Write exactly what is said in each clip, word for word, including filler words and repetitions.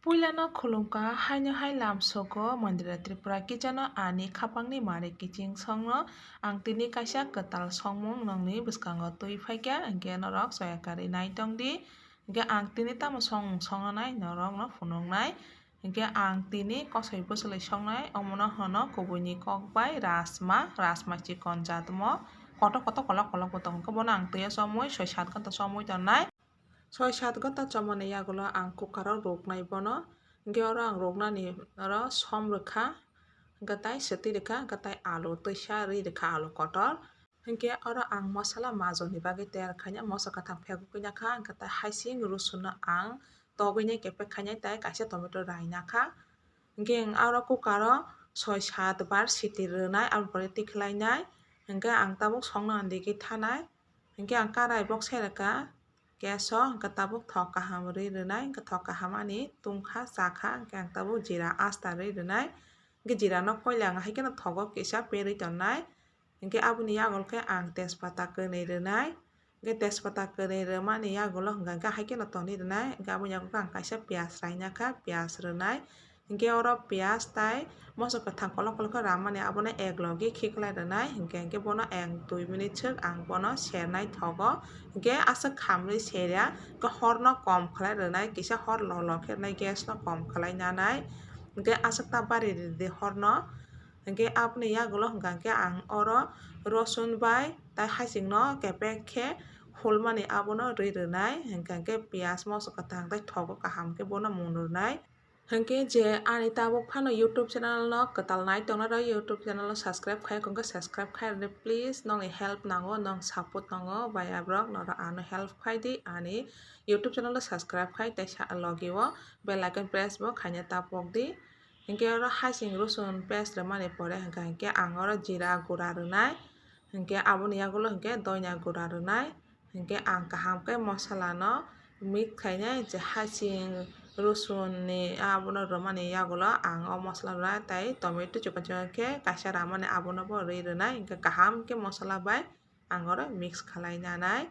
Puilano khulumkha, haino hai lamsogo Mandira Tripura kichano ani khapangni mari kiching songno ang tini kaisa kwtal songmung nongni bwskango twi phaikha, hinkhe norok choya karwi naitongdi. Hinkhe ang tini tamo songmung songnanai norokno phunuknai. Hinkhe ang tini kosoi bwchwlwi songnai, omono hwno kubuini kok bai rajma, rajma chikon jatmo kotor kotor kolok kolok bo tongo. Hinkhe bono ang twiyo chomwi soi sat ghonta chomwi tonnai. Soi sat ghonta chomani yagulo ang cooker o ruknai bono. Hinkhe oro ang ruknani oro som rwkha, hinkhe tai swtwi rwkha, hinkhe tai alu twisa rwi rwkha, alu kotor. Hinkhe oro ang masala majoni bagwi tayar khainai, moso kwthang phegwi nakha, hinkhe tai hasing rosun no ang togwi nai kepek khainai, tai kaisa tomato rai nakha. Hinkhe ang oro cooker o soi sat bar siti rwnai, aboni pore tikhlainai. Hinkhe ang tabuk songno andigi thanai. Hinkhe ang karai bok sereka gas o, hinkhe tabuk thok kaham rwi rwnai, hinkhe thok kaham ani tungkha chakha, hinkhe ang tabuk jira asta rwi rwnai. Hinkhe jira no koila ang haikhe no thogo kisa perwi tonnai. Hinkhe aboni yagulo khe ang tejpata kwnwi rwnai. Hinkhe tejpata kwnwi rwmani yagulo hwnkha hinkhe haikhe no tonwi rwnai. Hinkhe aboni yagulo khe ang kaisa piyaj rainakha, piyaj rwnai. Hinkhe oro piyaj tai moso kwthang kolok kolok khe ramani abono ek logi khiklai rwnai. Hinkhe, hinkhe bono ek dui minute swk ang bono sernai thogo. Hinkhe aswk khamwi serya, hinkhe horno kom khlai rwnai, kisa hor lolo khe rwnai, gas no kom khlai nanai. Hinkhe aswk ta bari ridi horno. Hinkhe aboni yagulo hwnkha hinkhe ang oro rosun bai tai hasing no kepek khe hulmani abono rwi rwnai, hwnkha hinkhe piyaj moso kwthang tai thogo kaham khe bono mun rwnai. Hinkhe je ani tabuk phano YouTube channel no kwtal nai tongnai rok YouTube channel no subscribe khai kongkhe subscribe khai rwdi please, nongni help nango, nong support nango, baya borok norok ano help khai di, ani YouTube channel no subscribe khai tei sa logi o bell icon press bo khaina ta pok di. Hinkhe oro hasing rosun paste rwmani pore hwnkha hinkhe ang oro jira gura rwnai, hinkhe aboni yagulo hinkhe doina gura rwnai, hinkhe ang kaham khe mosola no mix khainai, je hasing rosun ni abono rwmani yagulo ang o mosola rwnai tei tomato chikon chikon khe kaisa ramani abono bo rwi rwnai, hinkhe kaham khe mosola bai ang oro mix khlai nanai.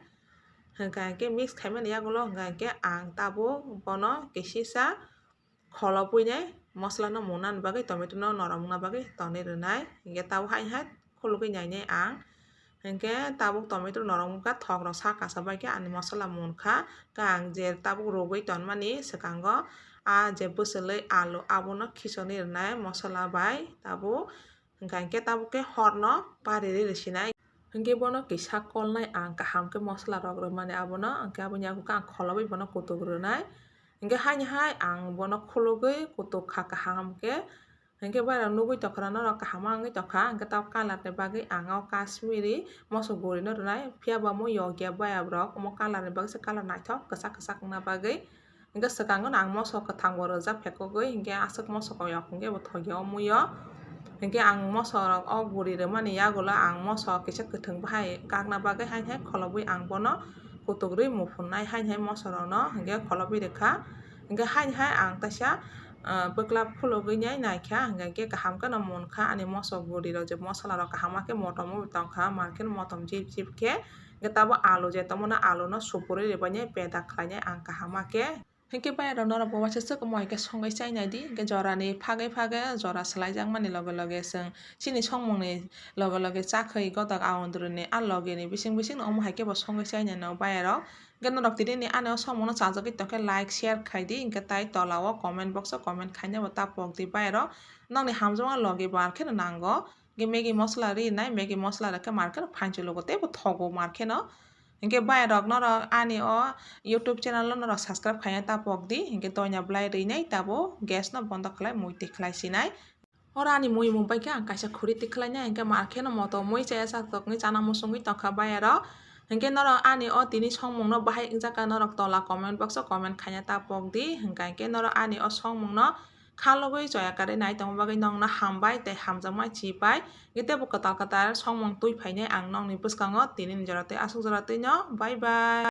Hwnkha hinkhe mix khaimani yagulo hwnkha hinkhe ang tabuk bono kisisa kholopwi nai mosola no muna ni bagwi, tomato no norok wngna bagwi tonwi rwnai. Hinkhe tabuk hai hai khulugwi nainai ang. Hinkhe tabuk tomato norok wngkha, thok rok sa kasa bai khe ani mosola munkha. Khe ang je tabuk rugwi tonmani swkango, a je bwchwlwi alu abono khichonwi rwnai mosola bai tabuk. Hwnkha hinkhe tabuk khe horno pari riri sinai. Hinkhe bono kisa kolnai ang kaham khe mosola rok rwmani abono, hinkhe aboni yago khe ang kholobwi bono kutuk rwnai. Hinkhe haini hai ang bono khulugwi kutuk kha kaham khe. Hinkhe boyarok nugwi tongkha norok kaham wngwi tongkha, hinkhe tabuk colour ni bagwi ang o Kashmiri moso guri no rwnai, phiya bo omo yokya boyarok omo colour ni bagwi se colour naithok kwchak kwchak wngna bagwi. Hinkhe swkango no ang moso kwthang bo rwjak phekogwi, hinkhe aswk moso koyok hinkhe bo thokya o muio. Hinkhe ang moso rok o guri rwmani yagulo ang moso kisa kwthwng bahai kakna bagwi haini hai kholobwi ang bono kutuk rwi muphunai haini hai moso rok no hinkhe kholobwi rwkha. Hinkhe haini hai ang taisa, ah, bwkla phulugwi nai naikha, hinkhe kaham kheno munkha ani moso guri rok je mosola rok kaham khe motom wngwi tongkha, mar kheno motom jip jip khe. Hinkhe tabuk alu je tongmani alu no supuri ribainai peda khlainai ang kaham khe. Hinkhe bayarok norok bo waisa swk omo hai khe songwi chainai di, hinkhe jorani phagwi phagwi jora swlaijakmani loge loge chwng chini songmungni loge loge chakhwi godak a onduruni a logeni bising bising omo hai khe bo songwi chainai no bayarok. Hinkhe norok tini ani o songmungno chajagwi tongkhe like share khai di, hinkhe tai tola o comment box o comment khaina bo ta pok di bayarok. Nokni hamjakma logi bar kheno nango. Hinkhe Maggi mosola rinai, Maggi mosola rok khe mar kheno phanchologo teibo thogo mar kheno. Hinkhe bayarok norok ani o YouTube channel o norok subscribe khaina ta pok di, hinkhe doina belai rinai tabo gas no bondo khlai mui twi khlai sinai. Oro ani mui mung bai khe ang kaisa khuri twi khlainai, hinkhe mar kheno motom mui chaya sa tokni chana muchungwi tongkha bayarok. Hinkhe norok ani o tini songmungno bahai wngjak kha norok tola comment box o comment khaina ta pok di, hinkhe norok ani o songmungno khalogwi choya karwi nai tongma bagwi nokno hambai tei hamjakma chibai. Hinkhe teibo kwtal kwtal songmung twi phainai ang nokni bwskango tinini jora twi aswk jora twino. Bye bye.